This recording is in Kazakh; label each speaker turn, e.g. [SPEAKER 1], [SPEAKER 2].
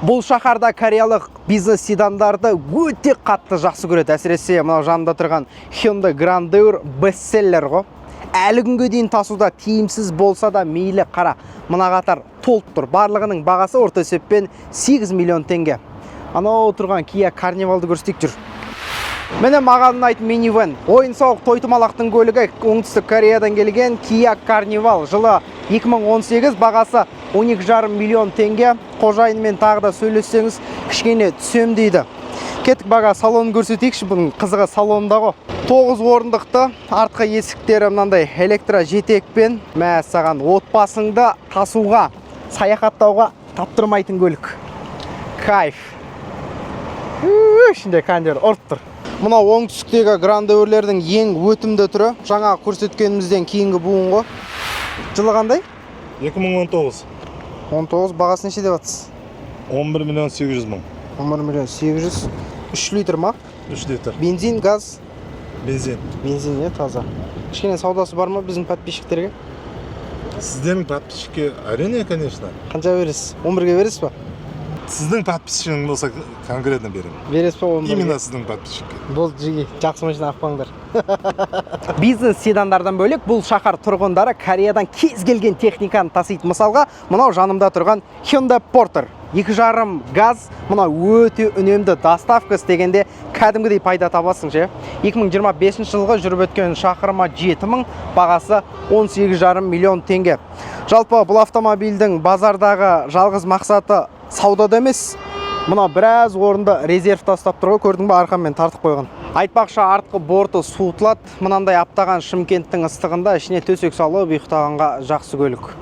[SPEAKER 1] Бұл шаһарда кореялық бизнес седандарды өте қатты жақсы көреді. Әсіресе мынау жанында тұрған Hyundai Grandeur бестселлер ғой. Әлі күнге дейін тасуда тиімсіз болса да мейлі, қара. Мына қатар толып тұр. Барлығының бағасы орта есеппен 8 миллион теңге. Анау тұрған Kia Carnivalды көрсетейік, жүр. Міне, маған ұнайтын минивэн. Ойын сауық той томалақтың көлігі, Оңтүстік Кореядан келген Kia Carnival. Жылы 2018, бағасы 12,5 миллион теңге. Қожайынымен тағы да сөйлессеңіз, кішкене түсем дейді. Кеттік, баға салонын көрсетейікші, бұның қызығы салонында ғой. 9 орындықты, артқы есіктері мынандай электро жетекпен. Мә саған, отбасыңды тасуға, саяхаттауға таптырмайтын көлік. Кайф. Ішінде кондер ұрып тұр. Мынау оңтүстіктегі грандерлердің ең өтімді түрі. Жаңа көрсеткенімізден кейінгі буын ғой. Жылы қандай?
[SPEAKER 2] 2019.
[SPEAKER 1] 19. Бағасы неше деп жатсыз?
[SPEAKER 2] 11 миллион 800 мың.
[SPEAKER 1] 11 миллион 800. 3 литр ма?
[SPEAKER 2] 3 литр.
[SPEAKER 1] Бензин, газ?
[SPEAKER 2] Бензин.
[SPEAKER 1] Бензин, не таза. Кішкене саудасы бар ма біздің подписчиктерге?
[SPEAKER 2] Сіздердің подписчикке әрине, конечно.
[SPEAKER 1] Қанша бересіз? 11-ге бересіз ба?
[SPEAKER 2] Сіздің подписчигің болса, конкретно беремін.
[SPEAKER 1] Бересіз ба 11-ге?
[SPEAKER 2] Именно сіздің подписчикке.
[SPEAKER 1] Болды, жиги, жақсы машина алып қалыңдар. Бизнес седандардан бөлек бұл шаһар тұрғындары Кореядан кез келген техниканы тасиды. Мысалға, мынау жанымда тұрған Hyundai Porter. 2,5 газ, мынау өте үнемді, доставка істегенде кәдімгідей пайда табасың ше. 2025 жылғы, жүріп өткен шақырымы 7000, бағасы 18,5 миллион теңге. Жалпы бұл автомобильдің базардағы жалғыз мақсаты саудада емес, мына біраз орынды резерв тастап тұр ғой, көрдің ба, арқанмен тартып қойған. Айтпақшы, артқы борты суытылады. Мынандай аптаған Шымкенттің ыстығында ішіне төсек салып ұйықтағанға жақсы көлік.